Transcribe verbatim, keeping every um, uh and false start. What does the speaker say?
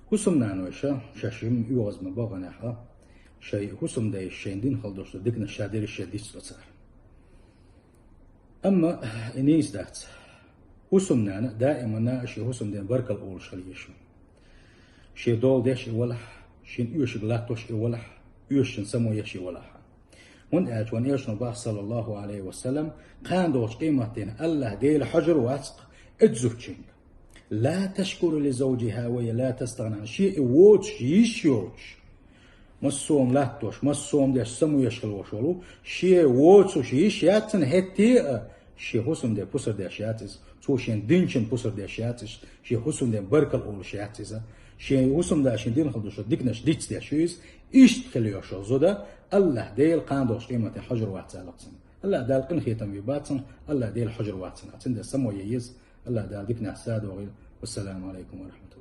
ХӀусамнанойша шоаш йина оьгӀаз ма баханехьа, шоай хӀусамдайша шайна дина хала долаш дола диканаш ша дерриш шоай дицдо цара. Амма и нийса дац. ХӀусамнана даимана ший хӀусамден баркал олуш хила еза. Шен дола деш и валахь, шийна оьшург латтош и валахь, оьшучун само еш и валахь. ХӀунда аьлча вайн Элчано бах, саллаллаху Ӏалайхи ва саллам, кхана долчу къематдийнахь АллахӀ Дела хьожур вац-кх оцу зудчуьнга. «لا تشكر لزوجها وهي لا تستغنى عنه». Шен и воцуш йиш йоцуш, массо а хӀума латтош, массо а хӀума деш, само еш хила волуш волу, шен воцуш йиш яц цунна хӀетте а, шен хӀусамден пусар деш яц иза, цо шен динчун пусар деш яц иза, шен хӀусамден баркал олуш яц иза, шен хӀусамда шен дина хала долуш долу диканаш дицдеш ю иза, иштта хила йолуш йолу зуда АллахӀ Дела кхана долчу къематдийнахь хьожур вац аьлла цунна. АллахӀ Дала къинхетам бе бац цунна, АллахӀ Дела хьожур вац цунна. Цундела само ян еза, АллахӀ Дала диканехь садогӀийла. Вассаламу Ӏалайкум ва рахьматуллахӀ.